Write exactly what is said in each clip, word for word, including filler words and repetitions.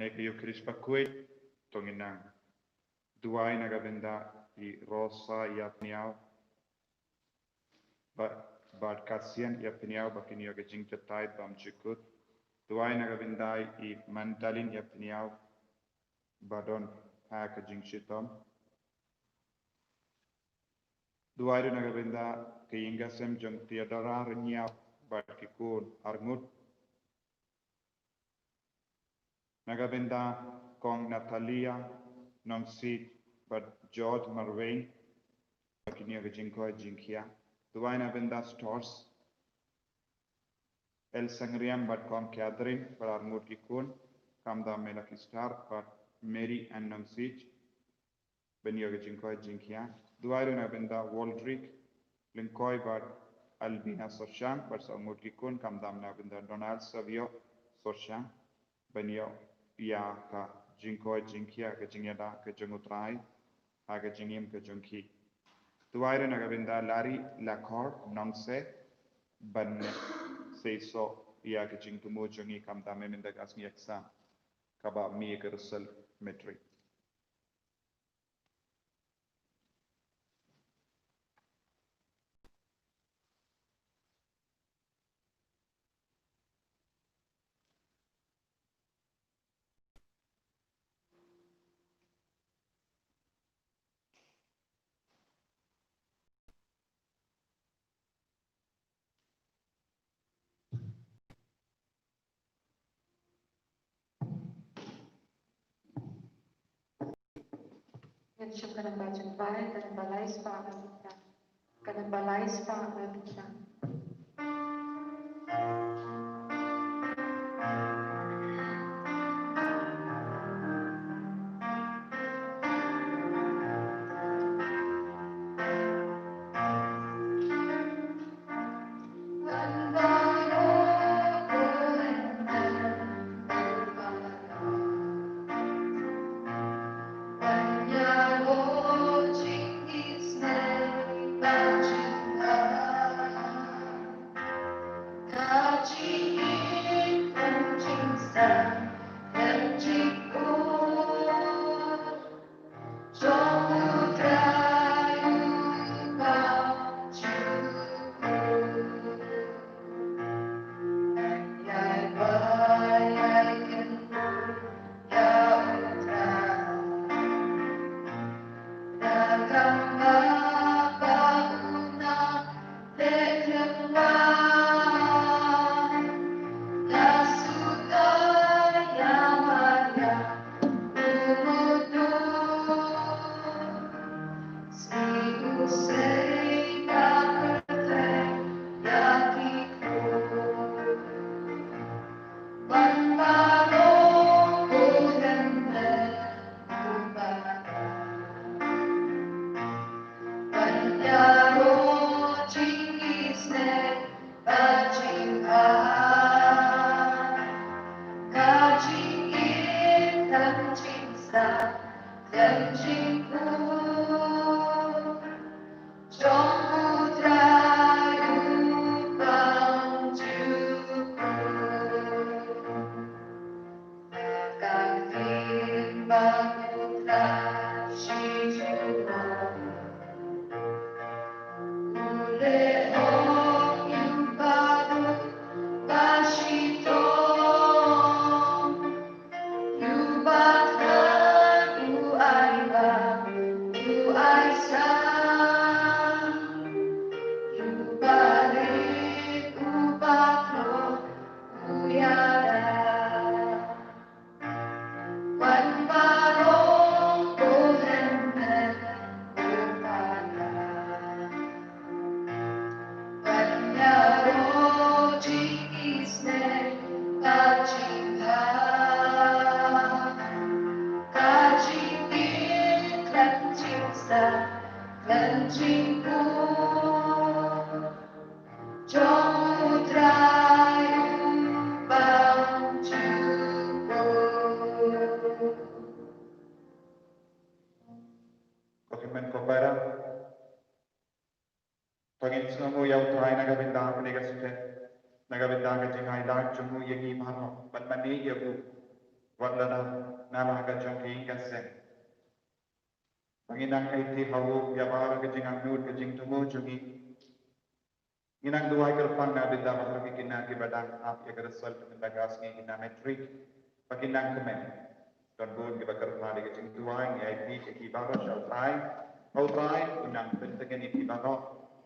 Neka ïa u Khrist bakhuid, to ngin nang. Duwai na ka bynta i Rosa ïa pynïaw. Ba, bad Kasian ïa pynïaw, ba kin ïoh ka jingjatai bymjukut. Duwai na ka bynta i Mandalin ïa pynïaw. Ba don ha ka jingshitom. Duwai ruh na ka bynta ka ïing ka sem jong Theodora Rynïaw bad ki khun arngut. Na ka bynta Kong Natalia Nongsiej bad George Marwein, ba kin ïoh ka jingkoit jingkhiah. Duwai na ka bynta Stores L Sangriam bad Kong Catherine bad arngut ki khun, khamtam me Lucky Star bad Mary Ann Nongsiej, ban ïoh ka jingkoit jingkhiah. Duwai ruh na ka bynta Waldrick Lyngkoi bad Albina Sorshang bad sa arngut ki khun, khamtam na ka bynta Donald Savio Sorshang, ban ïoh ïa ka jingkoit jingkhiah, ka jingïada ka jong U Trai ha ka jingim ka jong ki. Duwai ruh na ka bynta Larry Lakhor Nongse, ban seisoh ïa ka jingthmu jong ngi, khamtam me mynta ka sngi exam kaba mih ka result matric. Ngin shim ka namba jingduwai, ka namba lai spah, ka namba lai spah. Ko hynmen ko para, to ngin sngewnguh ïa U Trai na ka bynta kane ka step, na ka bynta ka jingai lad jong u ïa ngi baroh, ban mane ïa u. Wat lada na la ka jong ki ïing ka sem ba ngin nang aiti ha u ïa baroh ka jingangnud ka jingthmu jong ngi. Ngin nang duwai kyrpang na bynta baroh ki khynnah kiba dang ap ïa ka result mynta ka sngi, khynnah matric, ba kin nang kmen. Don bun kiba kyrpad ïa ka jingduwai, ngi aiti ïa ki baroh sha U Trai. Ba U Trai un nang pyntngen ïa ki baroh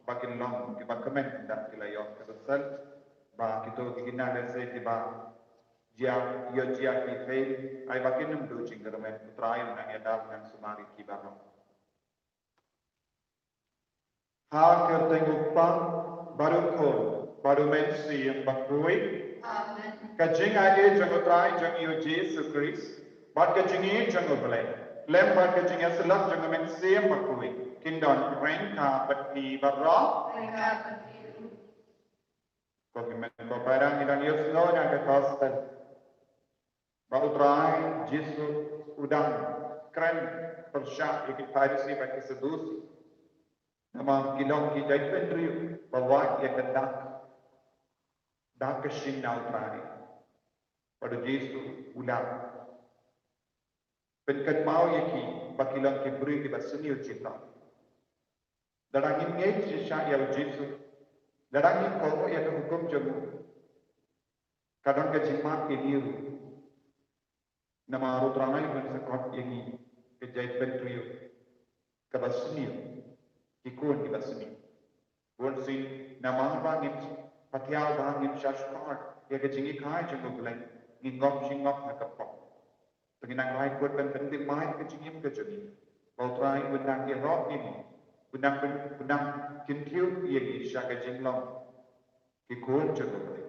ba kin long kiba kmen ynda ki la ïoh ka result. Ba kito ki khynnah lehse kiba jia, ïoh jia ki fail, ai ba kin ym duh jingkyrmen, U Trai un nang ïada, un nang sumar ïa ki baroh. Ha ka kyrteng U Kpa bad U Khun bad U Mynsiem Bakhuid. Amen. Ka jingaiei jong U Trai jong ngi U Jisu Khrist bad ka jingïeit jong U Blei lem bad ka jingïasyllok jong U Mynsiem Bakhuid kin don ryngkat bad phi baroh. Ryngkat bad phi ruh. Ko hynmen ko para, ngi dang ïohsngew na ka gospel ba U Trai Jisu u dang kren pyrshah ïa ki Pharisi bad ki Sadusi. Namar ki long ki jaitbynriew ba wad ïa ka dak, dak ka shin na U Trai. Bad U Jisu u la pynkynmaw ïa ki ba ki long ki briew kiba sniew jingthoh. Lada ngim ngeit shisha ïa U Jisu, lada ngim kohnguh ïa ka hukum jong u, ka don ka jingmap ïa ngi ruh. Namar U Trai un sa khot ïa ngi ki jaitbynriew kiba sniew, ki khun kiba sniew. Bunsien namar ba ngim pat ïa, ba ngim shahshkor ïa ka jinghikai jong U Blei, ngi ngop shi ngop ha ka pop. Te ngi nang rai kut ban pynthymmai ka jingim ka jong ngi ba U Trai un nang ïaroh ïa ngi, un nang pyn-, un nang kyntiew ïa ngi sha ka jinglong ki khun jong U Blei.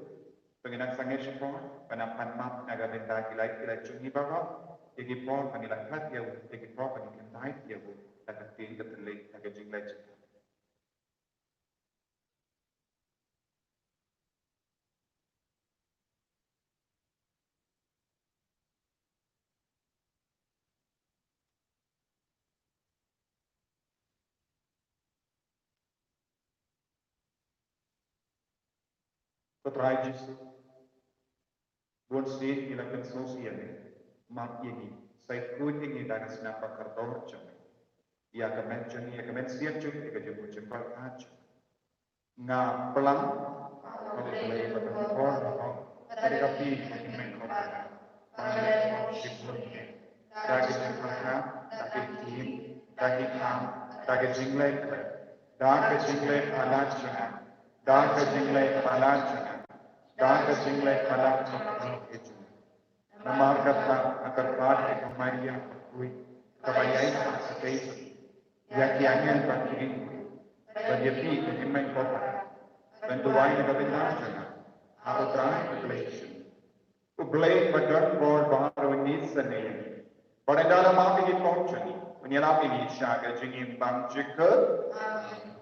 Te ngi nang sangeh shipor ban nang pan map na ka bynta ki lait ki lait jong ngi baroh, ïa ki por ba ngi la khot ïa u, ïa ki por ba ngi kyntait ïa u da ka ktien ka thylliej, da ka jingleh jingkha. Ko Trai Jisu, bunsien ngi la pynsngewsih ïa me, map ïa ngi, sa ïakhuid ïa ngi da ka snam ba kordor jong me, ïa ka met jong ngi, ïa ka mynsiem jong ngi, ïa ka jingmut jingpyrkhat jong ngi. Nga plang ha U Blei bad ha U Khun baroh, bad ha phi ko hynmen ko para, ba ngi la ïoh shibun hi da ka jingpyrkhat, da ka ktien, da ka kam, da ka jingleh, da ka jingleh palat jong nga, da ka jingleh palat jong nga, da ka jingleh palat jong nga. Namar kata nga kyrpad ïa ka Maria bakhuid, kaba ïaid ha ka kti jong ngi, ïa ki angel bad ki riewkhuid, bad ïa phi ko hynmen ko para, ban duwai na ka bynta jong nga ha U Trai U Blei jong ngi. U Blei ba don bor baroh un isynei ïa ngi, bad ynda la map ïa ki pop jong ngi, un ïalap ïa ngi sha ka jingim bymjukut. Amen.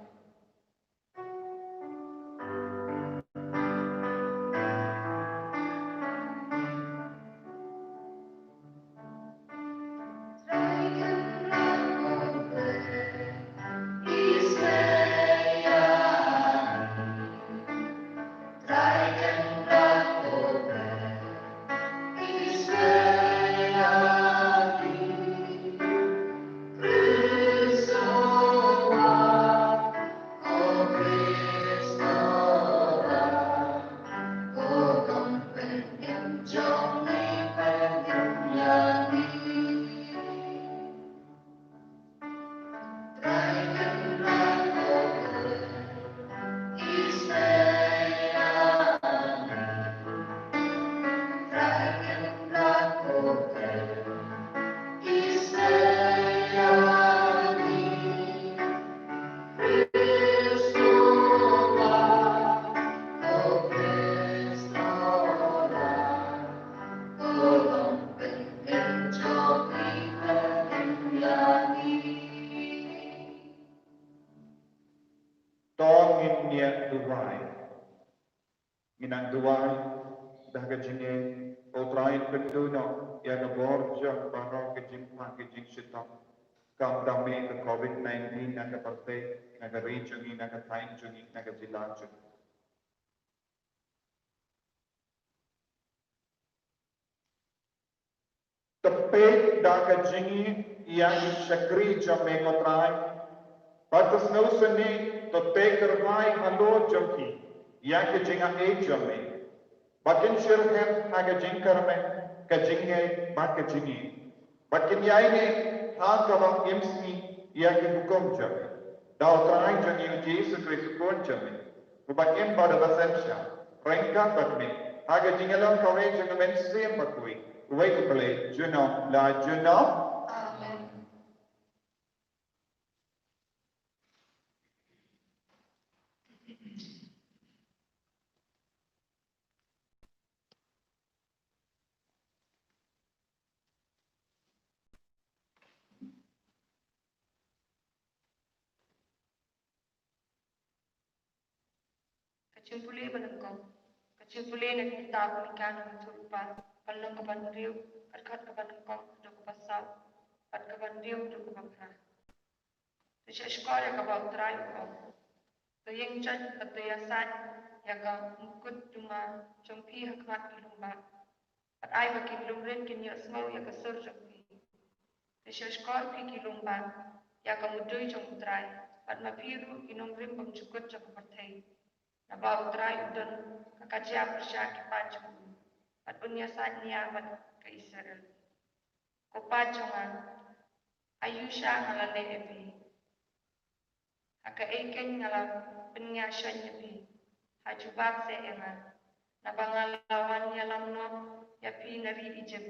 To ngin ïa duwai. Ngin nang duwai da ka jingïeit, ko Trai, pynduh noh ïa ka bor jong baroh ka jingpang ka jingshitom, kam da me ka covid nineteen na ka pyrthei, na ka ri jong ngi, na ka thaiñ jong ngi, na ka jylla jong ngi. To peit da ka jingïeit ïa ki shakri jong me, ko Trai. Bad to sngewsynei, to teh kyrhai halor jong ki ïa ki jingaiei jong me. Ba kin shyrkhei ha ka jingkyrmen, ka jingngeit bad ka jingïeit. Ba kin ïaineh ha kaba im sngi ïa ki hukum jong me. Da U Trai jong ngi U Jisu Khrist U Khun jong me, uba im bad uba synshar ryngkat bad me ha ka jingïalam kawei jong U Mynsiem Bakhuid, uwei U Blei, junom la junom. Amen. Ka jingpule ba nyngkong. Ka jingpule na ka kitab Mika lynnong kaba hynriew, dkhot kaba nyngkong haduh kaba saw, bad kaba hynriew haduh kaba phra. To shahshkor ïa kaba U Trai u ong. To ïeng joit bad to ïasaid ïa ka mukut duma jong phi ha khmat ki lum bah. Bad ai ba ki lum rit kin ïohsngew ïa ka sur jong phi. To shahshkor phi ki lum bah ïa ka mudui jong U Trai, bad ma phi ruh ki nongrim bymjukut jong ka pyrthei. Naba U Trai u don ka kajia pyrshah ki paid jong u, bad un ïasaid nia bad ka Israel. Ko paid jong nga, aïu sha nga la leh ïa phi? Ha kaei keiñ nga la pynïasaid ïa phi? Ha jubab seh ïa nga, naba nga la wan ïalam noh ïa phi na ri Ijipt.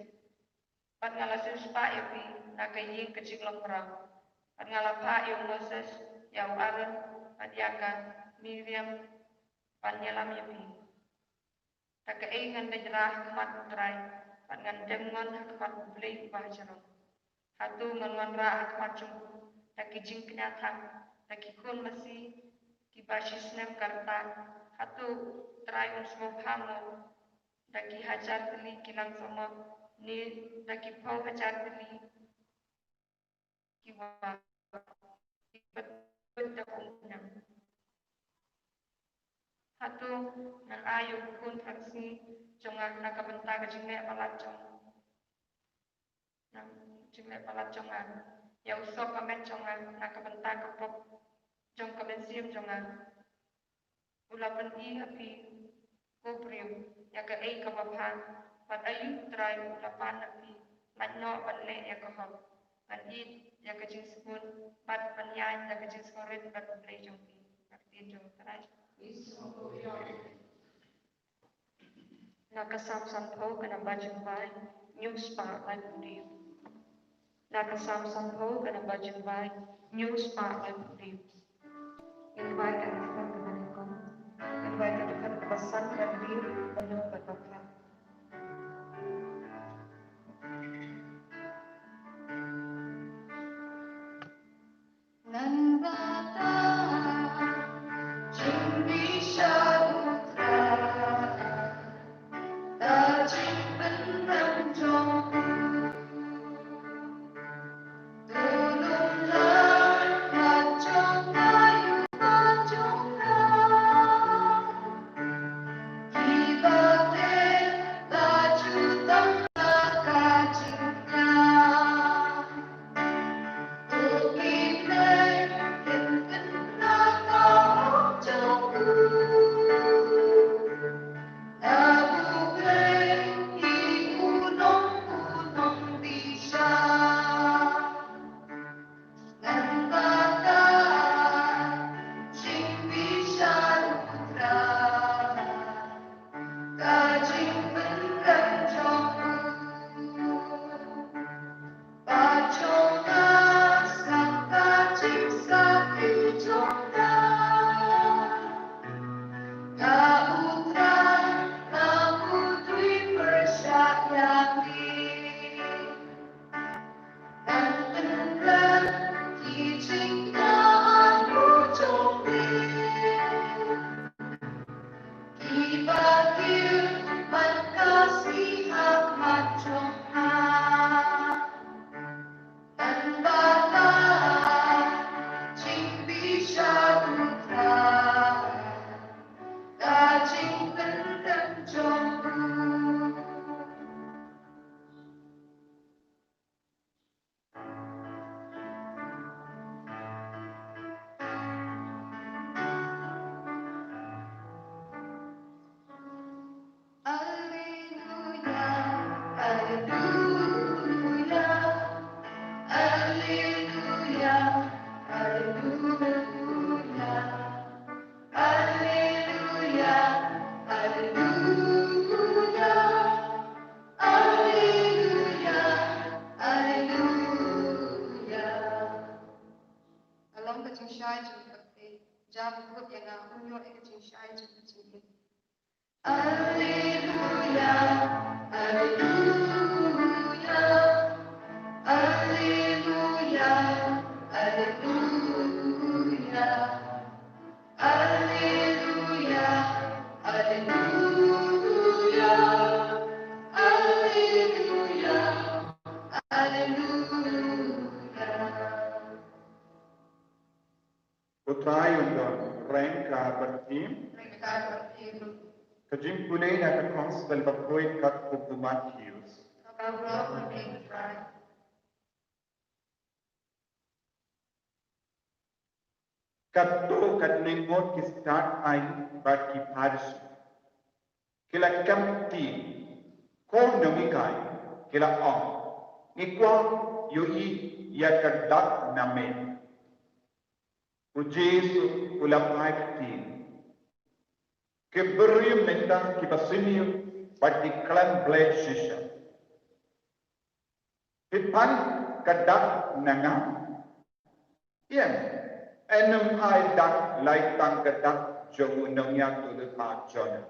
Bad nga la siewspah ïa phi na ka ïing ka jinglong mraw. Bad nga la phah ïa u Moses, ïa u Aaron, bad ïa ka Miriam, ban ïalam ïa phi. Da kaei ngan leit rah ha khmat U Trai, bad ngan dem ngon ha khmat U Blei uba ha jrong? Hato ngan wanrah ha khmat jong u da ki jingkñia thang, da ki khun masi kiba shisnem ka rta? Hato U Trai un sngewbha mo da ki hajar tylli ki langsamot, ne da ki phew hajar tylli ki wah, ki bit bit da ka umphniang? Hato ngan ai ïa u khun phrang sngi jong nga na ka bynta ka jingleh palat jong, na jingleh palat jong nga, ïa u soh ka met jong nga na ka bynta ka pop jong ka mynsiem jong nga? U la pyni ha phi, ko briew, ïa kaei kaba bha, bad aïu U Trai u la pan na phi, lait noh ban leh ïa ka hok, ban ïeit ïa ka jingsbun, bad ban ïaid da ka jingsngewrit bad U Blei jong phi. Ka ktien jong U Trai. Na ka Salm sanphew ka namba jingduwai, hynñiew spah laiphew hynriew. Na ka Salm sanphew ka namba jingduwai, hynñiew spah laiphew hynriew. Ngin duwai ka dkhot kaba nyngkong. Ngin duwai ka dkhot kaba san, kaba hynriew, kaba hynñiew bad kaba phra. Ngan bata jingbishar U Trai, ka jingpynrem jong u. To lum lang ka jong nga, U Trai jong nga. Kiba teh la ju tang la ka jingkñia. Ka jingpynrem jong u. Ba jong nga sngap ka jingsakhri jong nga. Ka U Trai, ka mudui pyrshah ïa ngi. Ngan pynrem ki jingkñia jong me. Kiba kiew man ka sngi ha khmat jong nga. Ngan bata jingbishar U Trai, ka jingpynrem jong u. Alleluia, alleluia, alleluia, alleluia, alleluia, alleluia, alleluia, alleluia. U Trai un don, reng ka bynta. Ka jingpule na ka Gospel bakhuid katkum u Mathaios. Katto katne ngut ki stad aiñ bad ki Pharisi ki la kem ktien, ko nonghikai, ki la ong, ngi kwah ïohi ïa ka dak na miet. U Jisu u la phai ktien, ki briew mynta kiba sniew bad ki khlem Blei shisha. Phi pan ka dak na nga? Ïeng, yn ym ai dak lai tang ka dak jong u nongïathuhlypa Jonah.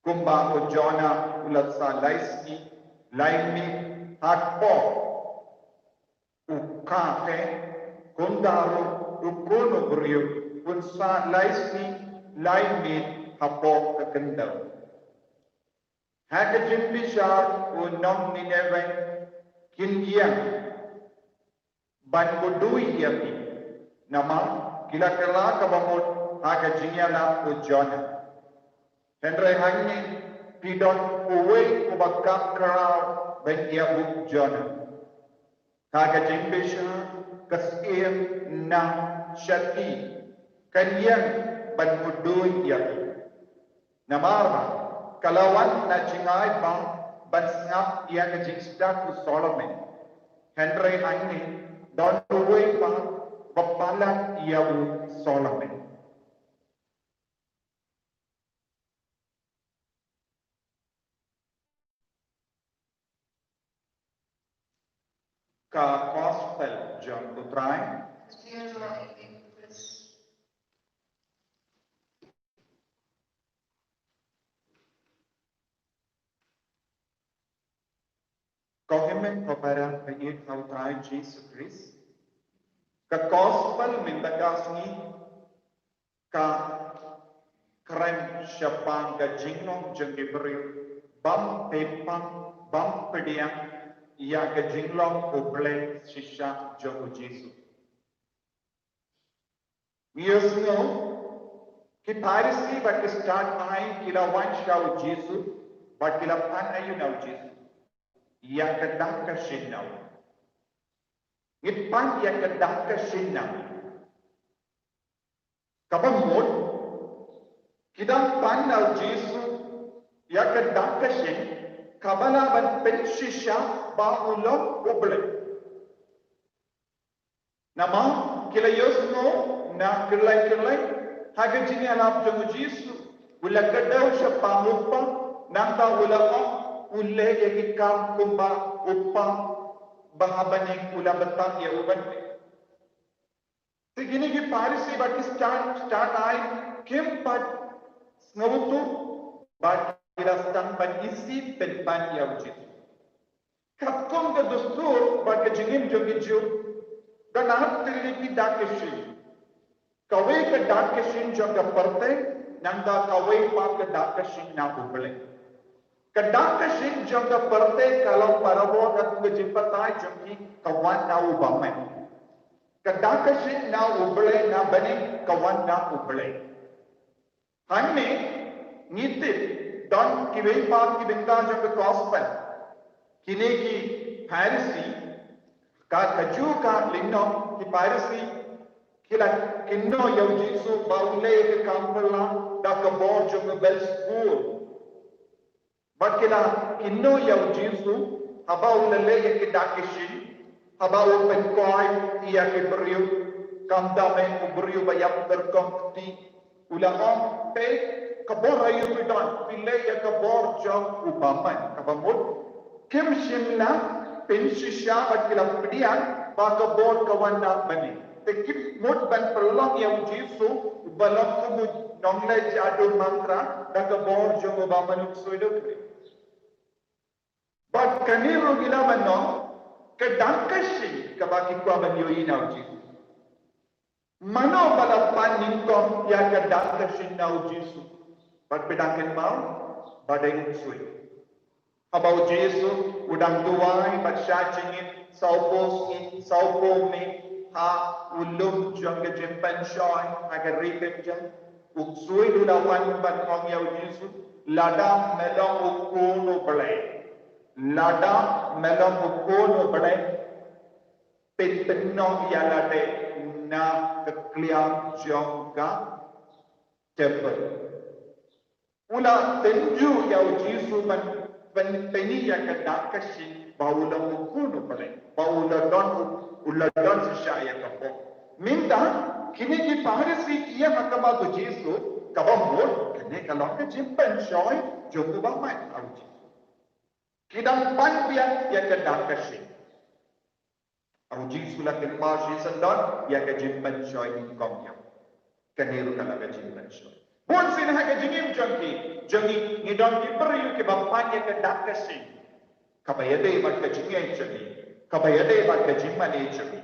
Kumba u Jonah u la sah lai sngi lai miet hapoh u kha, kumta ruh u Khun u briew un sah lai sngi lai miet hapoh ka khyndew. Ha ka jingbishar u nong Nineveh kin ïeng ban mudui ïa phi, namar ki la kylla kaba mut ha ka jingïalap u Jonah. Hynrei hangne phi don uwei uba kham khraw ban ïa u Jonah. Ha ka jingbishar ka syiem na shati kan ïeng ban mudui ïa phi. Namar ba ka la wan na jingai ba ban sngap ïa ka jingstad u Solomon. Hynrei hangne don uwei ba ba palat ïa u Solomon. Ka Gospel jong u Trai. Ko hynmen ko para ba ïeit ha u Trai Jisu Khrist. Ka Gospel mynta ka sngi ka kren shaphang ka jinglong jong ki briew bym pep bym pdiang ïa ka jinglong U Blei shisha jong U Jisu. Ngi ïohsngew ki Pharisi bad ki stad aiñ ki la wan sha U Jisu bad ki la pan aïu na U Jisu? Ïa ka dak ka shin na u. Ngi pan ïa ka dak ka shin na u. Kaba mut ki dang pan na U Jisu ïa ka dak ka shin kaba lah ban pynshisha ba u long U Blei. Namar ki la ïohsngew na kyllai kyllai ha ka jingïalap jong U Jisu, u la kdew shaphang U Kpa, nangta u la ong u leh ïa ki kam kumba U Kpa ba ha bneng u la bthah ïa u ban leh. Te kine ki Pharisi bad ki stad, stad aiñ kim pat sngewthuh bad ki la sdang ban isih pynban ïa U Jisu. Katkum ka dustur bad ka jingim jong ki Jiw, don ar tylli ki dak ki shin. Kawei ka dak ki shin jong ka pyrthei, nangta kawei pat ka dak ki shin na U Blei. Ka dak ki shin jong ka pyrthei ka long barabor katkum ka jingbatai jong ki, ka wan na u bymman. Ka dak ki shin na U Blei na bneng ka wan na U Blei. Hangne ngi tip don kiwei pat ki bynta jong ka Gospel. Kine ki Pharisi, ka, kajuh ka lynnong ki Pharisi ki la kynnoh ïa U Jisu ba u leh ïa ka kam phylla da ka bor jong u Beelzebul. Bad ki la kynnoh ïa U Jisu haba u la leh ïa ki dak ki shin, haba u pynkhuid ïa ki briew, kumta me u briew ba ïap tyrkhong kti, u la ong, peit, ka bor aïu phi don, phi leh ïa ka bor jong u bymman. Kaba mut kim shym la pynshisha bad ki la pdiang ba ka bor ka wan na bneng. Te ki mut ban pynlong ïa U Jisu uba long kum u nongleit jadu mantra da ka bor jong u Bamon Ksuid U Blei. Bad kane ruh ngi la ban ong, ka dak ka shin kaba ki kwah ban ïohi na U Jisu. Mano ba la pan nyngkong ïa ka dak ka shin na U Jisu? Bad phi dang kynmaw, ba dei U Ksuid. Haba U Jisu u dang duwai bad shah jingim, sawphew sngi, sawphew miet, ha u lum jong ka jingpynshoi ha ka ri Benjamin, U Ksuid u la wan ban ong ïa U Jisu, lada me long u Khun U Blei, lada me long u Khun U Blei, pynpynnoh ïa lade na ka kliar jong ka tebul. U la tynjuh ïa U Jisu ban, ban pyni ïa ka dak ka shin ba u long u Khun U Blei, ba u la don, u la don shisha ïa ka bor. Mynta kine ki Pharisi ki ïa ha khmat U Jisu, kaba mut kane ka long ka jingpynshoi jong u Bamon, ha U Jisu. Ki dang pan biang ïa ka dak ka shin. Ha U Jisu la kynmaw shisyndon ïa ka jingpynshoi nyngkong ïa u. Kane ruh ka long ka jingpynshoi. Bun sien ha ka jingim jong ki, jong ngi, ngi don ki briew kiba pan ïa ka dak ka shin, kaba ïadei bad ka jingngeit jong ngi, kaba ïadei bad ka jingmane jong ngi.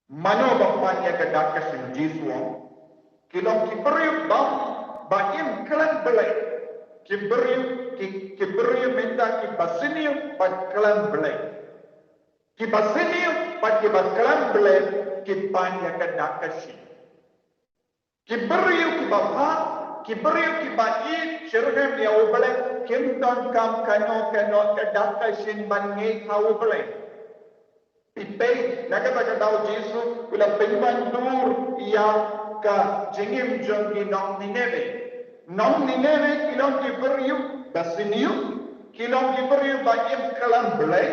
Mano ba pan ïa ka dak ka shin? Jisu u ong, ki long ki briew ba, ba im khlem Blei. Ki briew, ki, ki briew mynta kiba sniew bad khlem Blei. Kiba sniew bad kiba khlem Blei ki pan ïa ka dak ka shin. Ki briew kiba bha, ki briew kiba ïeit shitrhem ïa U Blei, kim donkam kano kano ka dak ka shin ban ngeit ha U Blei. Phi peit, na kata ka daw U Jisu u la pynwandur ïa ka jingim jong ki nong Nineveh. Nong Nineveh ki long ki briew ba sniew, ki long ki briew ba im khlem Blei,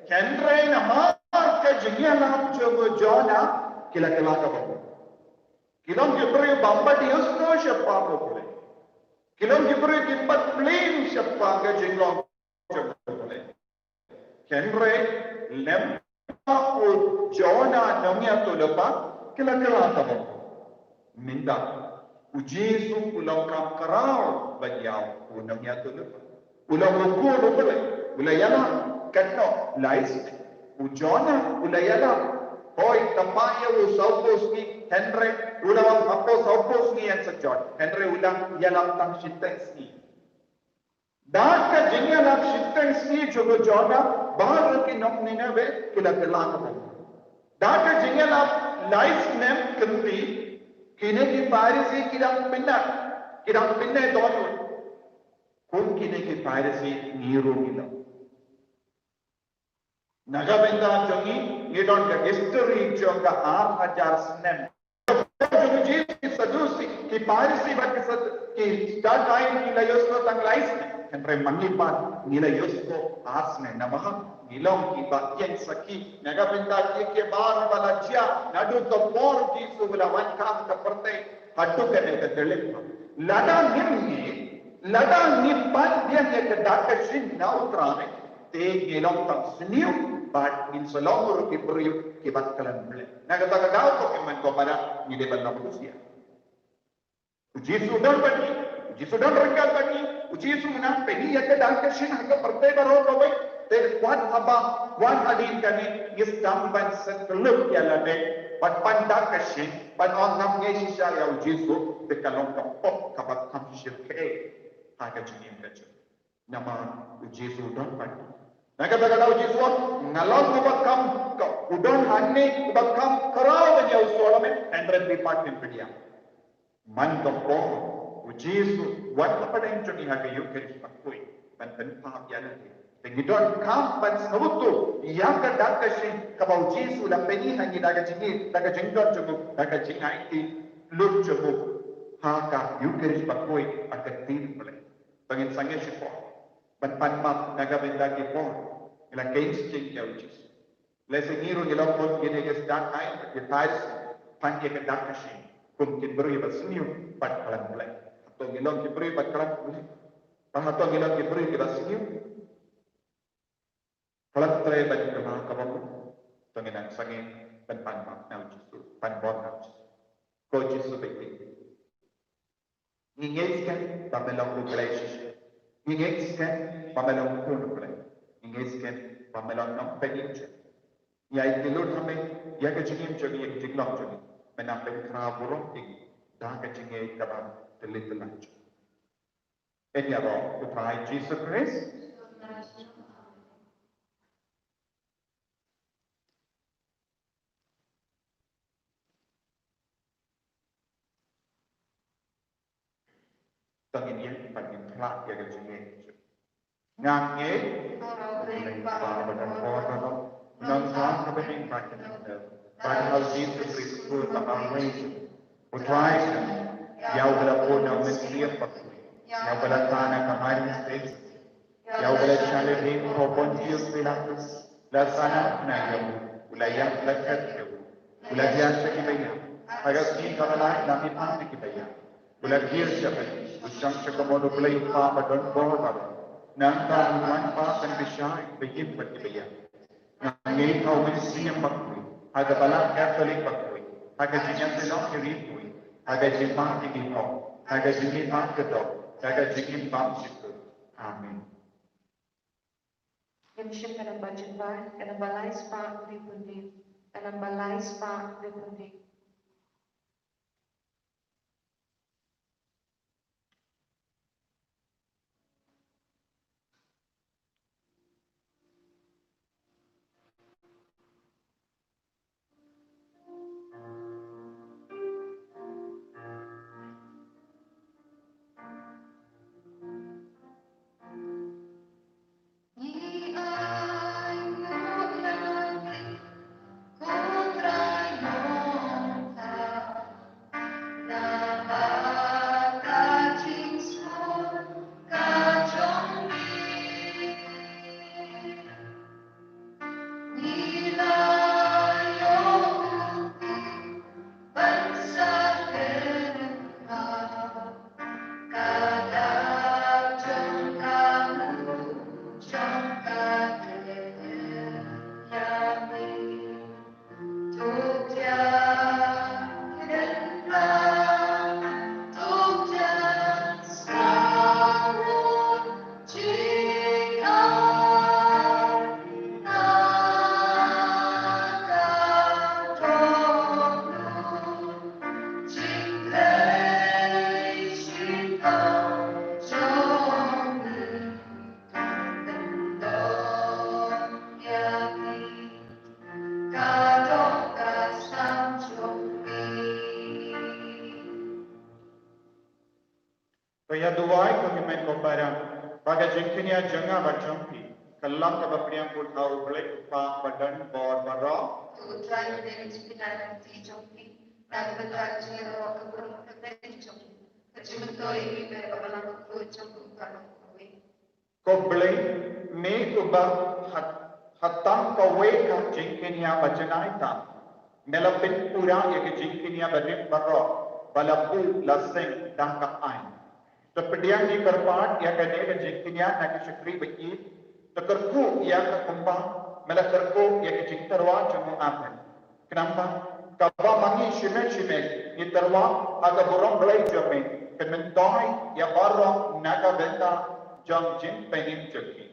hynrei namar ka jingïalap jong u Jonah, ki la kylla kaba mut. Ki long ki briew bym pat ïohsngew shaphang U Blei. Ki long ki briew ki pat plie shaphang ka jinglong jong U Blei. Hynrei lem bad u Jonah nongïathuhlypa, ki la kylla kaba mut. Mynta U Jisu u long kam khraw ban ïa u nongïathuhlypa. U long u Khun U Blei, u la ïalap katno, lai snem. U Jonah u la ïalap, hooid, ka pah ïa u sawphew sngi, hynrei u la wan hapoh sawphew sngi, yn sa jot, hynrei u la ïalap tang shiteng sngi. Da ka jingïalap shiteng sngi jong u Jonah, baroh ki nong Nineveh ki la kylla kaba mut. Da ka jingïalap lai snem kynti, kine ki Pharisi ki dang pyneh, ki dang pyneh dohnud. Kum kine ki Pharisi ngi ruh ngi long. Na ka bynta jong ngi, ngi don ka history jong ka ar hajar snem. Jong ngi ki Saddusi, ki Pharisi bad ki Sad-, ki Sdukei ki la ïohsngew tang lai snem. Hynrei ma ngi pat ngi la ïohsngew ar snem, namar ngi long kiba ïeng sakhi na ka bynta ki, ki baroh ba la jia naduh ka por Jisu u la wan kha ha ka pyrthei haduh kane ka khyllipmat. Lada ngim ngeit, lada ngim pan biang ïa ka dak ka shin na U Trai, te ngi long tang sniew bad ngin sa long ruh ki briew kiba khlem Blei. Na kata ka daw, ko ki mon ko para, ngi dei ban long khusiar. U Jisu u don bad ngi, U Jisu u don ryngkat bad ngi, U Jisu u nang pyni ïa ka dak ka shin ha ka pyrthei baroh kawei. Te wat haba, wat hadien kane ngi sdang ban sa kylluid ïa lade bad pan dak ka shin, ban ong ngam ngeit shisha ïa U Jisu, te ka long ka pop kaba kham shyrkhei ha ka jingim ka jong ngi. Namar U Jisu u don bad ngi. Na kata ka daw U Jisu u ong, nga long uba kham, ka, u don hangne uba kham khraw ban ïa u Solomon, hynrei phi pat phim pdiang. Man ka por U Jisu u wan hapdeng jong ngi ha ka Ïukharist Bakhuid ban pynpaw ïa lade. Te ngi donkam ban sngewthuh ïa ka dak ka shin kaba U Jisu u la pyni ha ngi da ka jingim, da ka jingdon jong u, da ka jingaiti lut jong u ha ka Ïukharist Bakhuid, ha ka ktien Blei. To ngin sangeh shipor ban pan map na ka bynta ki por ngi la khein shiteng ïa U Jisu. Lehse ngi ruh ngi long kum kine ki Sdukei, ki Pharisi, pan ïa ka dak ka shin kum ki briew ba sniew bad khlem Blei. Hato ngi long ki briew ba khlem Blei? Bad hato ngi long ki briew kiba sniew? Khlem trei ban kylla kaba mut, to ngin nang sangeh ban pan map na U Jisu, pan bor na U Jisu. Ko Jisu beit. Ngi ngeit skhem ba me long U Blei shisha. Ngi ngeit skhem ba me long U Khun U Blei. Ngi ngeit skhem ba me long Nongpynim jong ngi. Ïa ïeit lut ha me ïa ka jingim jong ngi, ïa ka jinglong jong ngi. Me nang pynkhraw burom ïa ngi da ka jingngeit kaba tylli tylli jong ngi. Ïaroh U Trai Jisu Khrist. To ngin ïeng bad ngin phla ïa ka jingngeit. Nga ngeit ha U Blei U Kpa badonbor baroh, Nongthaw kaba bymman ka dei, bad ha U Jisu Khrist U Khun ba marwei jong U Trai jong ngi, ïa uba la bun na U Mynsiem Bakhuid, ïa uba la kha na ka Maria Theisotti, ïa uba la shah lade ha u Pontius Pilatus, la sahnarphna ïa u, u la ïap, la khet ïa u, u la thiah sha ki baïap, ha ka sngi kaba laiphew na ki baïap, u la kiew sha bneng, u shong sha ka mut U Blei U Kpa badonbor baroh. Nangta un wan pat ban pynbishar ïa ki baïap bad ki baïap. Nga ngeit ha U Mynsiem Bakhuid, ha ka Balang Katholik bakhuid, ha ka jingïaseng ïa ki riewkhuid, ha ka jingmane ki hok, ha ka jingmane ka doh, ha ka jingim bymjukut. Amen. Ngin shim ka namba jingpang, ka namba lai spah hynriew phew hynriew, ka namba lai spah hynriew phew hynriew. To ïa duwai ko hynmen ko para, ba ka jingkñia jong nga bad jong phi ka long kaba pdiang kyrteng U Blei U Kpa badonbor baroh. To U Trai un ïeng jingkñia na ka kti jong phi, na ka bynta ka jingïaroh ka burom ka kyrteng jong u, ka jingmyntoi ïa ngi ka Balang bakhuid jong u baroh kawei. Ko Blei, me uba ha, ha tang kawei ka jingkñia ba janai tam, me la pynpura ïa ka jingkñia barim baroh ba la buh la seng da ka aiñ. To pdiang ngi kyrpad ïa kane ka jingkñia na ka shakri ba ïeit. To kyrkhu ïa ka kumba me la kyrkhu ïa ka jingtyrwa jong u Abel. Khnang ba kaba ma ngi shimet shimet ngi tyrwa ha ka burom Blei jong me, kan myntoi ïa baroh na ka bynta jong jingpynim jong ngi.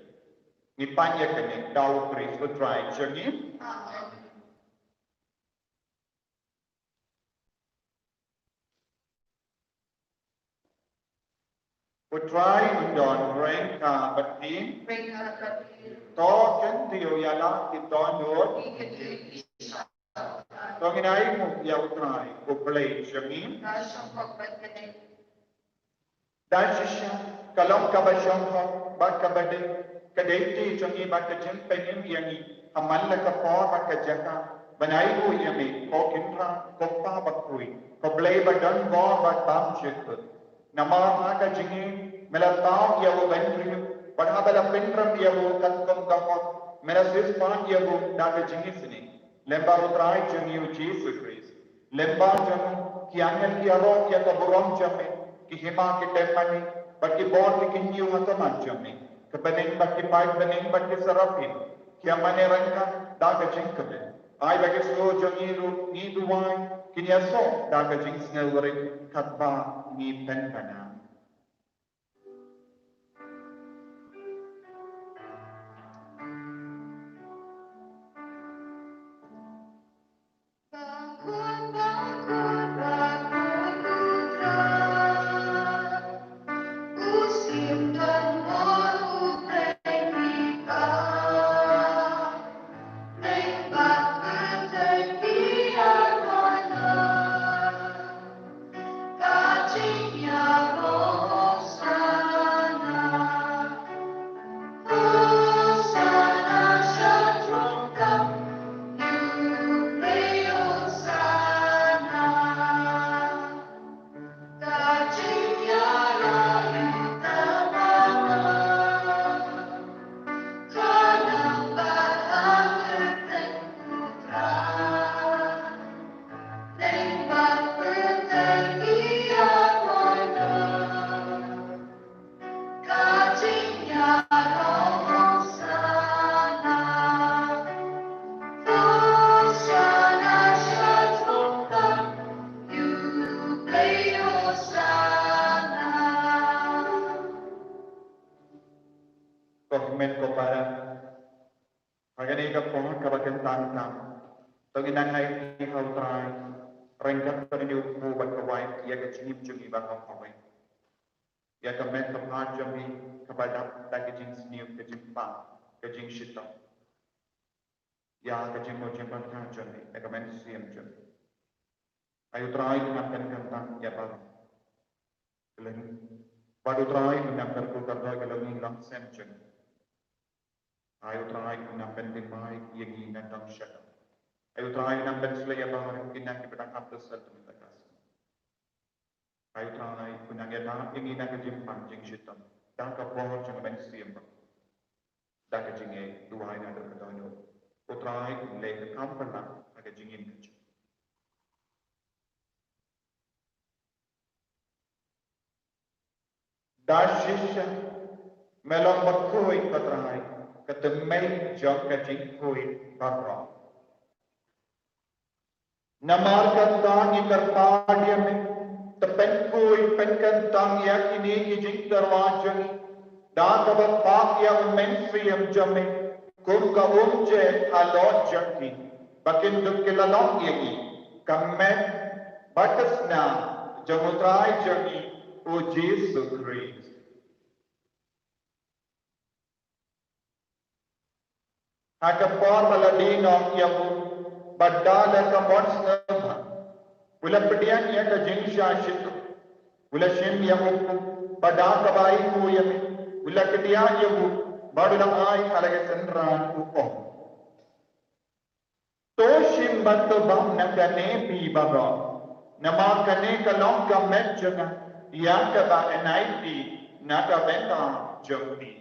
Ngi pan ïa kane da U Khrist U Trai jong ngi. Amen. U Trai un don ryngkat bad phi. Ryngkat bad phi. To kyntiew ïa la ki dohnud. Ki kyntiew ïa la. To ngin ai nguh ïa U Trai U Blei jong ngi. Ka shong kop bad ka dei. Da shisha ka long kaba shong kop bad kaba dei, ka dei ti jong ngi bad ka jingpynim ïa ngi ha man la ka por bad ka jaka ban ai nguh ïa me, ko Kynrad, ko Kpa bakhuid, ko Blei badonbor bad bymjukut. Namar ha ka jingim me la thaw ïa u bynriew, bad haba la pynrem ïa u katkum ka hok me la siewspah ïa u da ka jingisynei. Lyngba U Trai jong ngi U Jisu Khrist, lyngba jong u ki angel ki ïaroh ïa ka burom jong me, ki hima ki tem mane bad ki bor ki kyntiew ha khmat jong me, ki bneng bad ki paid bneng bad ki seraphin ki ïa mane ryngkat da ka jingkmen. Ai ba ki sngur jong ngi ruh, ngi duwai, kin ïasoh da ka jingsngewrit katba ngi pynbna. kmen ko para. Ha kane ka por kaba kyntang tam, to ngin nang ai ha U Trai ryngkat bad une u kpu bad kawei ïa ka jingim jong ngi baroh kawei. Ïa ka met ka phad jong ngi kaba dap da ka jingsniew, ka jingpang, ka jingshitom. Ïa ka jingmut jingpyrkhat jong ngi, ïa ka mynsiem jong ngi. Ai U Trai un nang pynkyntang ïa baroh. Kylliang. Bad U Trai un nang kyrkhu kyrdoh ïa ka longïing longsem jong ngi. Ai U Trai un nang pynthymmai ïa ngi na dong sha dong. Ai U Trai un nang pynshlei ïa baroh kine kiba dang hap da sel da mynta ka sngi. Ai U Trai un nang ïada ïa ngi na ka jingpang jingshitom da ka bor jong ka mynsiem, da ka jingduwai naduh ka dohnud. U Trai un leh ka kam palat ha ka jingim ka jong ngi. Da shisha me long bakhuid, ko Trai, ka tymmen jong ka jingkhuid baroh. Namar kata ngi kyrpad ïa me, to pynkhuid pynkyntang ïa kine ki jingtyrwa jong ngi da kaba pah ïa U Mynsiem jong me, kum ka umjait halor jong ki, ba kin dup ki la long ïa ngi ka met bad ka snam jong U Trai jong ngi U Jisu Khrist. Ha ka por ba la die noh ïa u, bad da la ka mon sngewbha, u la pdiang ïa ka jingshah shitom. U la shim ïa u kpu, bad da kaba ainguh ïa me, u la kdiah ïa u, bad u la ai ha la ka synran, u ong: To shim bad to bam na kane phi baroh, namar kane ka long ka met jong nga, ïa kaba yn ai phi na ka bynta jong phi.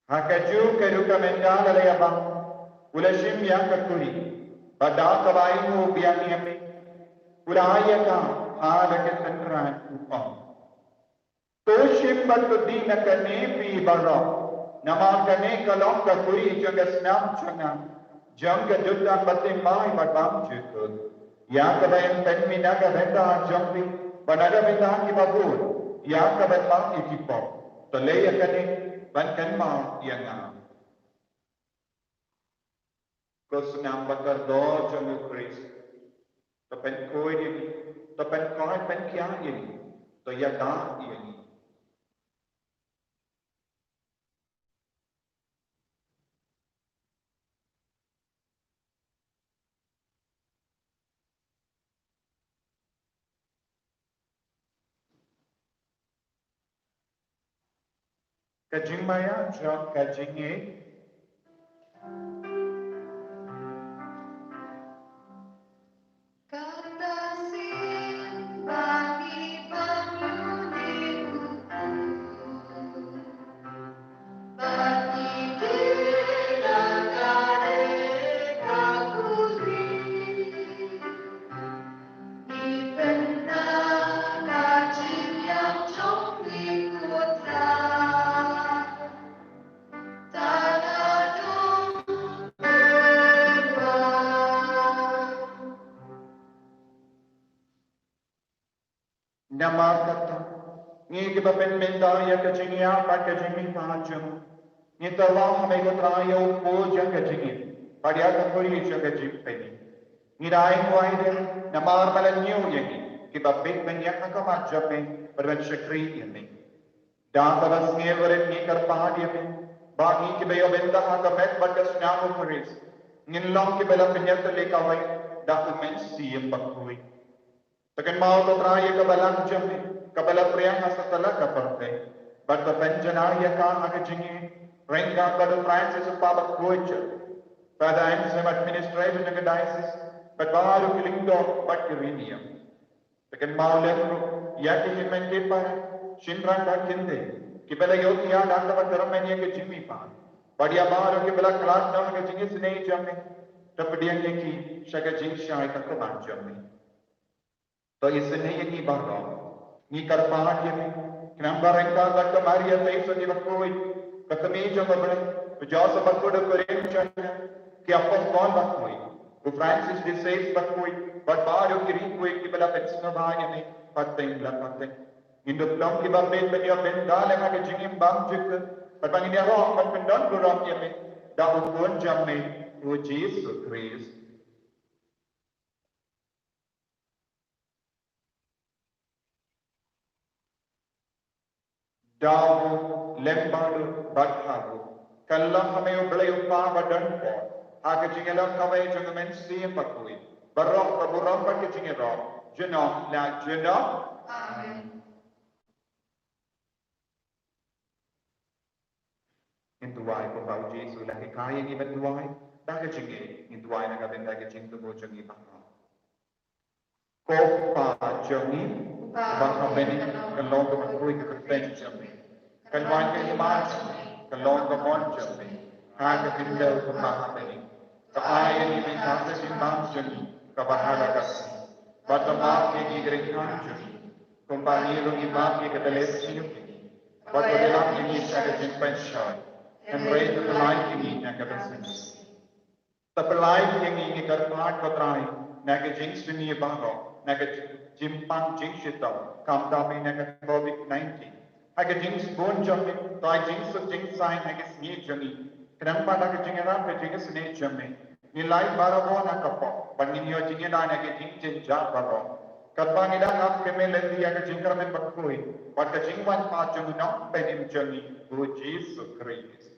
Ha kajuh ka rukom mynta la ïa bam, u la shim ïa ka kuri, bad da kaba ainguh biang ïa me, u la ai ïa ka ha la ka synran, u ong: To shim bad to die na kane phi baroh, namar kane ka long ka kuri jong ka snam jong nga, jong ka jutang bathymmai bad bymjukut, ïa kaba yn pynmih na ka bynta jong phi bad na ka bynta kiba bun, ïa kaba pang ïa ki pop. To leh ïa kane ban kynmaw ïa nga. Ko snam ba kordor jong U Khrist, to pynkhuid ïa ngi, to pynkhuid pynkhiah ïa ngi, to ïada ïa ngi. Ka jingmaïa jong ka jingïeit. Kata sien ba ngi bam ïa une u kpu, ba ngi die na kane ka kuri, ngi pynda ka jingïap jong ngi, ko Trai. Namar kata, ngi kiba pynbynta ïa ka jingïap bad ka jingmihpat jong ngi, ngi tyrwa ha me ko Trai ïa u kpu jong ka jingim bad ïa ka kuri jong ka jingpynim. Ngi da ainguh ai de namar ba la ñiew ïa ngi kiba bieit ban ïaid ha khmat jong me bad ban shakri ïa me. Da kaba sngewrit ngi kyrpad ïa me ba ngi kiba ïoh bynta ha ka met bad ka snam U Khrist, ngin long kiba la pynïatylli kawei da U Mynsiem Bakhuid. To kynmaw ko Trai ïa ka Balang jong me kaba la pdiang ha satlak ka pyrthei, bad to pynjanai ïa ka ha ka jingïeit ryngkat bad u Francis u Kpa Bakhuid jong me, Father Anselm, administrator jong ka diocese, bad baroh ki lyngdoh bad ki riewniam. To kynmaw lem ruh ïa ki hynmen ki para, shynrang bad kynthei kiba la ïohthiah da kaba kyrmen ïa ka jingmihpat, bad ïa baroh kiba la khlad noh ha ka jingisynei jong me. To pdiang ïa ki sha ka jingshai ka khmat jong me. To isynei ïa ngi baroh, ngi kyrpad ïa me, Khnang ba ryngkat bad ka Maria Theisotti bakhuid, ka kmie jong U Blei, u Joseph bakhuid u kurim jong nga, ki apostol bakhuid, u Francis de Sales bakhuid, bad baroh ki riewkhuid kiba la pynsngewbha ïa me, pateng la pateng. Ngin dup long kiba bit ban ïoh bynta lem ha ka jingim bymjukut, bad ba ngin ïaroh ban pyndonburom ïa me, da u Khun jong me, u Jisu Khrist. Da u lem bad u bad ha u. Kyllon ha me U Blei U Kpa ba don bor, ha ka jingïalap kawei jong U Mynsiem Bakhuid, baroh ka burom bad ka jingïaroh, junom la junom. Amen. Ngin duwai, ko Kpa U Jisu, la hikai ïa ngi ban duwai da ka jingngeit, ngin duwai na ka bynta ka jingthmu jong ngi baroh. Ko Kpa jong ngi uba ha bneng, ka long kaba kyrkhu ïa ka kyrteng jong me. Kan wan ka hima jong me, kan long ka mon jong me ha ka khyndew kumba ha bneng. Ka ai ïa ngi mynta ka jingbam jong ngi kaba ha la ka sngi. Bad to map ïa ngi ki ryngkat jong ngi, kumba ngi ruh ngi map ïa kita kiba leh sniew ïa ngi. Bad to ïalam ïa ngi sha ka jingpynshoi, hynrei to pyllait ïa ngi na ka bysniew. To pyllait ïa ngi, ngi kyrpad, ko Trai, na ka jingsniew baroh, na ka jingpang jingshitom, khamtam na ka Covid nineteen. Ha ka jingsbun jong me, to ai jingsuk jingsaiñ ha ka sngi jong ngi. Khnang ba da ka jingïarap ka jingisynei jong me, ngin lait barabor na ka pop, bad ngin ïoh jingïada na ka jingjynjar baroh. Katba ngi dang ap kyrmen lynti ïa ka jingkyrmen bakhuid bad ka jingwan pat jong u Nongpynim jong ngi, u Jisu Khrist.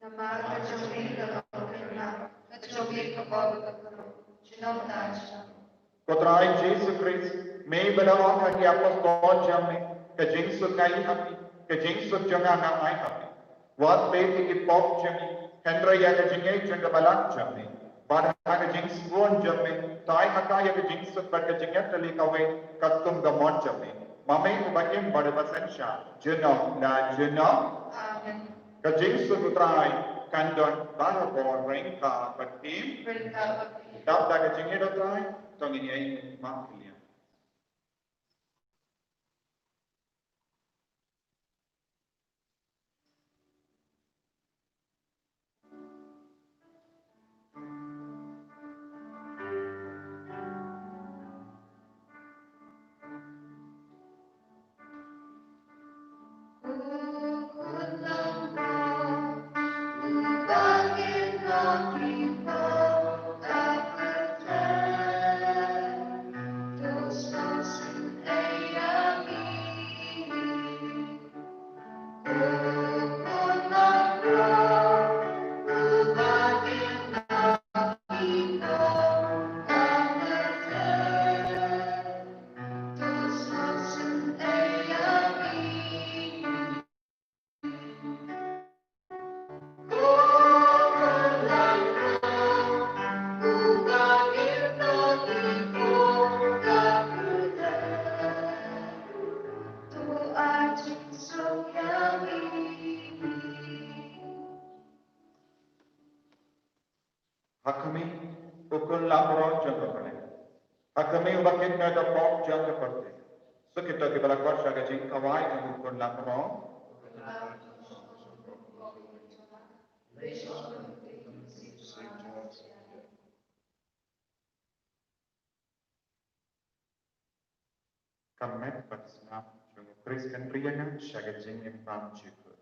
Namar ka jong me ka long ka kyrmen, ka jong me ka bor ka kyrmen, junom la junom. Ko Trai Jisu Khrist, me ba la ong ha ki apostol jong me, ka jingsuk nga ai ha phi, ka jingsuk jong nga nga ai ha phi. Wat peit ïa ki pop jong ngi, hynrei ïa ka jingngeit jong ka balang jong me. Bad ha ka jingsbun jong me, to ai ha ka ïa ka jingsuk bad ka jingïatylli kawei katkum ka mon jong me. Ma me uba im bad uba synshar, junom la junom. Amen. Ka jingsuk u Trai kan don barabor ryngkat bad phi. Ryngkat bad phi. Dap da ka jingïeit u Trai, to ngin ïeng ban kylliang. Ha khmih, u khun lamro jong ka Blei. Ha khmih, uba kit na ka pop jong ka pyrthei. Sa kito kiba la kwah sha ka jingkhawai jong u khun lamro. Ka met bad ka snam jong u Khrist kan ri ïa nga sha ka jingim bymjukut.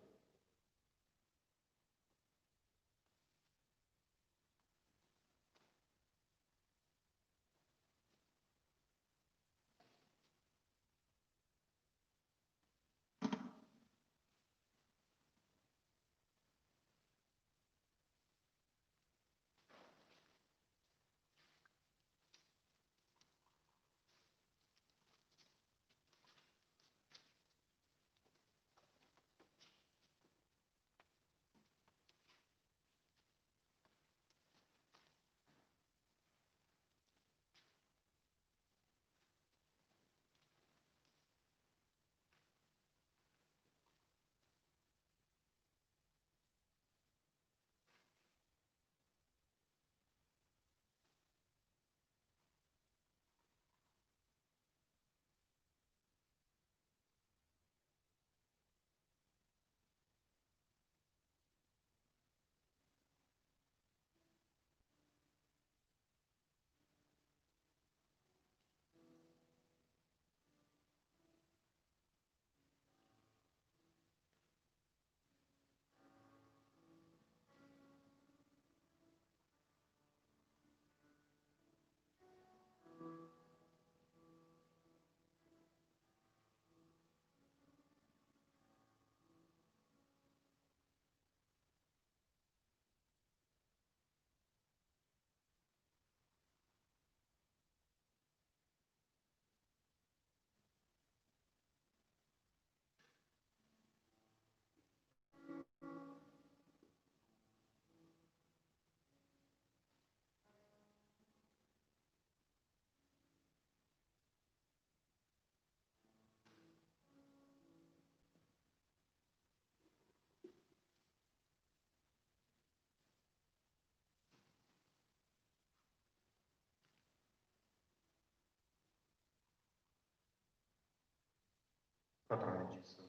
Trai Jisu.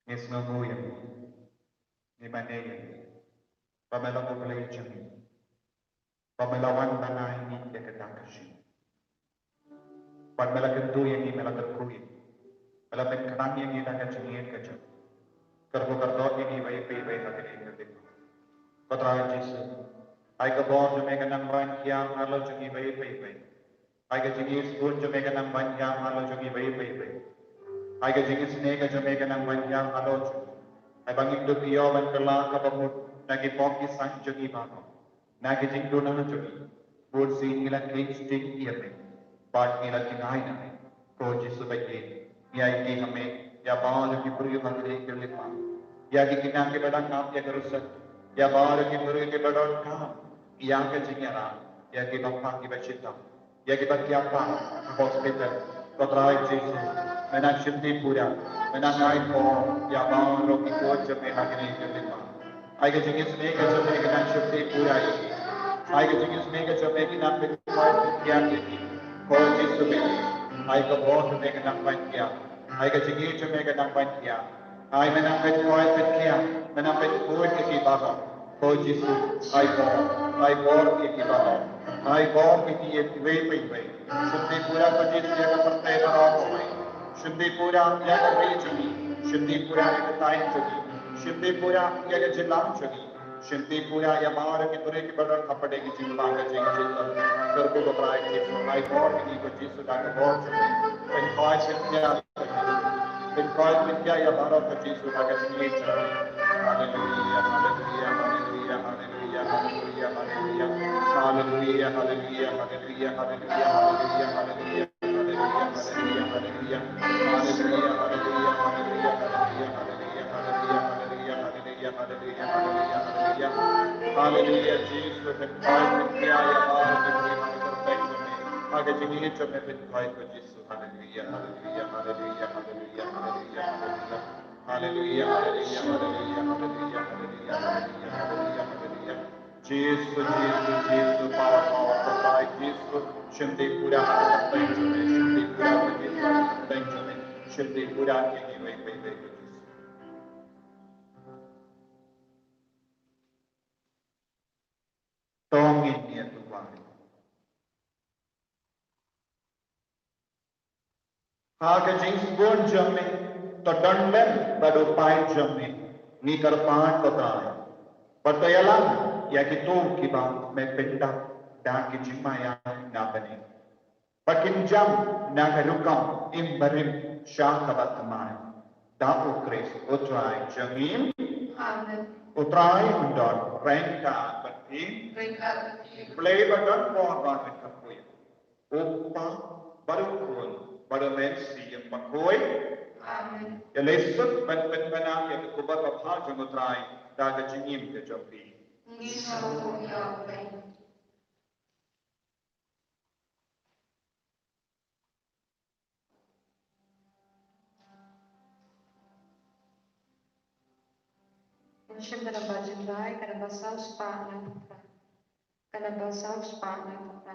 Ngi sngewnguh ïa me, ngi mane ïa me, ba me long U Blei jong ngi, ba me la wan ban ai ïa ngi ïa kata ka jingim. Bad me la kyntu ïa ngi, me la kyrkhu ïa ngi, me la pynkhnang ïa ngi da ka jingïeit ka jong me. Kyrkhu kyrdoh ïa ngi iwei pa iwei ha kane ka dei. Ko Trai Jisu, ai ka bor jong me kan nang ban hiar halor jong ngi iwei pa iwei. Ai ka jingïeit sbun jong me kan nang ban hiar halor jong ngi iwei pa iwei. Ai ka jingisynei ka jong me kan nang ban hiar halor jong ngi. Ai ba ngin dup ïoh ban kylla kaba mut na ki pop ki san jong ngi baroh, na ki jingduna jong ngi. Bun sien ngi la kheiñ shiteng ïa me bad ngi la jngai na me. Ko Jisu ba ïeit, ngi aiti ha me ïa baroh ki briew ha kane ka lypa, ïa ki khynnah kiba dang ap ïa ka rukom, ïa baroh ki briew kiba donkam ïa ka jingïarap, ïa ki bapang kiba shitom, ïa kiba kiar ha hospital. Ko Trai Jisu, me nang shim te pura, me nang ai por ïa baroh ki koit jong me ha kane ka lypa. Ai ka jingisynei ka jong me kan nang shim te pura ïa ki. Ai ka jingisynei ka jong me kan nang pynkoit pynkiar ïa ki. Ko Jisu me, ai ka bor jong me kan nang ban kiar. Ai ka jingïeit jong me kan nang ban kiar. Ai me nang pynkoit pynkiar, me nang pynkoit ïa ki baroh. Ko Jisu, ai bor, ai bor ïa ki baroh. Ai bor ïa ki ïa kiwei pa iwei. Shim te pura ko Jisu ïa ka pyrthei baroh kawei. Shim te pura ïa ka ri jong ngi. Shim te pura ïa ka thaiñ jong ngi. Shim te pura ïa ka jylla jong ngi. Shim te pura ïa baroh ki briew kiba don hapdeng ka jingpang ka jingïeit. Kyrkhu ko Trai Jisu, ai bor ïa ngi ko Jisu da ka bor jong me. Pynkoit pynkiar ko Jisu. Pynkoit pynkiar ïa baroh ko Jisu da ka jingïeit jong me. Haleluya, haleluya, haleluya, haleluya. Haleluya, haleluya, haleluya, haleluya. Haleluya, Jisu, pynkoit pynkiar ïa baroh ki briew ha ka kyrteng jong me. Ha ka jingïeit jong me pynkoit ko Jisu. Haleluya, haleluya, haleluya, haleluya, haleluya, haleluya. Haleluya, haleluya, haleluya, haleluya. Jisu, Jisu, Jisu, power, power, ko Trai Jisu. Shim te pura ha ka kyrteng jong me, shim te pura ko Jisu ha ka kyrteng jong me. Shim te pura ïa kiwei pa iwei ko Jisu. To ngin ïa duwai. Ha ka jingsbun jong me, to don lem bad u paid jong me, ngi kyrpad ko Trai. Bad to ïalam ïa kito kiba me pyndap da ki jingmaïa na bneng, ba kin jam na ka rukom im barim sha kaba thymmai. Da U Khrist U Trai jong ngi. Amen. U Trai un don ryngkat bad phi. Ryngkat bad phi. Blei ba don bor ba ryngkat bad phi. U Kpa bad U Khun bad U Mynsiem Bakhuid. Amen. Ïa leit suk ban pynbna ïa ka khubor babha jong U Trai da ka jingim ka jong phi. Ngi sngewbha ïa U Blei. Ngi shim ka namba jingrai, ka namba saw spah na ka namba saw spah na ka